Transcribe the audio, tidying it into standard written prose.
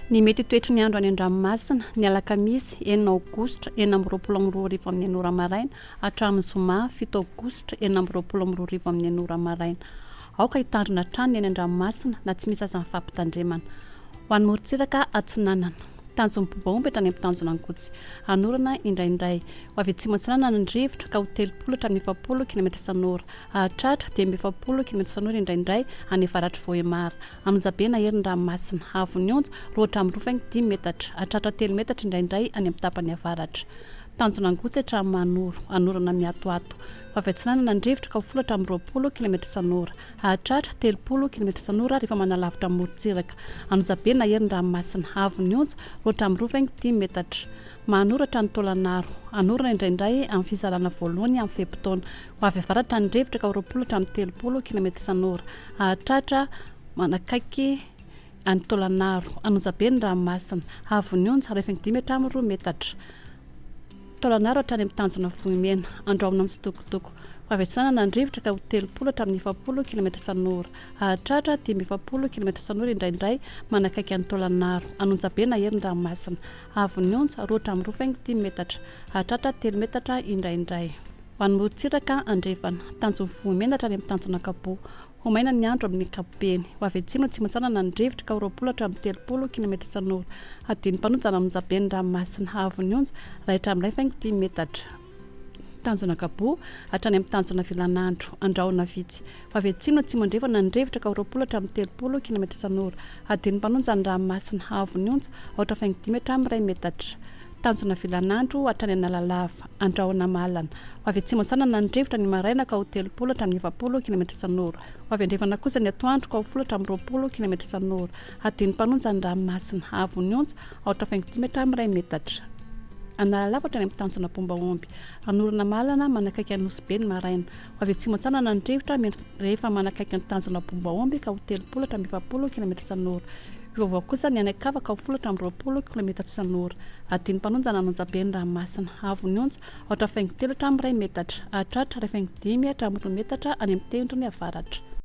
Ny mety ho toetry ny andro any an-dranomasina, ny alakamisy enina aogositra 2026 amin'ny enina ora maraina hatramin'ny zoma fito aogositra 2026 amin'ny enina ora maraina. Aoka hitandrina hatrany ny any an-dranomasina na tsy misy aza ny fampitandremana. Ho an'ny morontsiraka atsinanana. Tanjon'ny mpombaomba hatrany amin'ny tanjona Ankotsy. Hanorana indraindray. Ho avy atsimo atsinanana ny rivotra ka ho 30 hatramin'ny 40 kilometatra isan'ora. Hahatratra 45 kilometatra isan'ora indraindray any avaratr'i Vohemar. Anonjabe na hery ny ranomasina. Haavon'ny onja, 2 hatramin'ny 2,5 metatra. Hahatratra 3 metatra indraindray any amin'ny tapany avaratra. Tanjona Angotsy hatramin'ny Mahanoro. Hanorana miatoato. Ho avy atsinanana ny rivotra ka ho 10 hatramin'ny 20 kilometatra isan'ora. Hahatratra 30 kilometatra isan'ora rehefa manalavitra ny morontsiraka. Anonjabe na hery ny ranomasina. Haavon'ny onja, 2 hatramin'ny 2,5 metatra. Mahanoro hatrany Taolagnaro. Hanorana indraindray amin'ny fizarana voalohany amin'ny fe-potoana. Ho avy avaratra ny rivotra ka ho 20 hatramin'ny 30 kilometatra isan'ora. Hahatratra manakaiky an'i Taolagnaro. Anonjabe ny ranomasina. Haavon'ny onja, 1,5 hatramin'ny 2 metatra. Taolagnaro hatrany amin'ny tanjona Vohimena. Andrahona mitsitokotoko. Ho avy atsinanana ny rivotra ka ho 30 hatramin'ny 40 kilometatra isan'ora. Hahatratra 45 kilometatra isan'ora indraindray manakaiky an'i Taolagnaro. Anonjabe na hery ny ranomasina. Haavon'ny onja, 2 hatramin'ny 2,5 metatra. Hahatratra 3 metatra indraindray. Ho an'ny morontsiraka andrefana. Tanjon'ny Vohimena hatrany amin'ny tanjona Ankaboa. Ho maina ny andro amin'ny ankapobeny. Ho avy atsimo atsimo-atsinanana ny rivotra ka ho 20 hatramin'ny 30 kilometatra isan'ora. Hadin'ny mpanonja an'Anonjabe ny ranomasina. Haavon'ny onja, iray hatramin'ny 1,5 metatra. Tanjona Ankaboa hatrany amin'ny tanjona Vilanandro. Andrahona vitsy. Ho avy atsimo atsimo andrefana ny rivotra ka ho 20 hatramin'ny 30 kilometatra isan'ora. Hadin'ny mpanonja ny ranomasina. Haavon'ny onja, 4,5 hatramin'ny 1 metatra. Tanjona Vilanandro hatrany Analalava. Andrahona Malana. Ho avy atsimo atsinanana ny rivotra ny maraina ka ho 30 hatramin'ny 40 kilometatra isan'ora. Ho avy andrefana kosa ny atoandro ka ho 10 hatramin'ny 20 kilometatra isan'ora. Hadin'ny mpanonja ny ranomasina. Haavon'ny onja, 4,5 hatramin'ny 1 metatra. Analalava hatrany amin'ny tanjona Pombaomby. Anorana Malana, manakaiky an'i Nosy Be ny maraina. Ho avy atsimo atsinanana ny rivotra rehefa manakaiky ny tanjona Pombaomby ka ho 30 hatramin'ny 40 kilometatra isan'ora. Vaovao kosa ny any an-kafa ka ho 10 hatramin'ny 20 kilometatra isan'ora. Hadin'ny mpanonja an'Anonjabe ny ranomasina. Haavon'ny onja, 4,3 hatramin'ny 1 metatra. Hahatratra 1,5 hatramin'ny 2 metatra any amin'ny tendrony avaratra.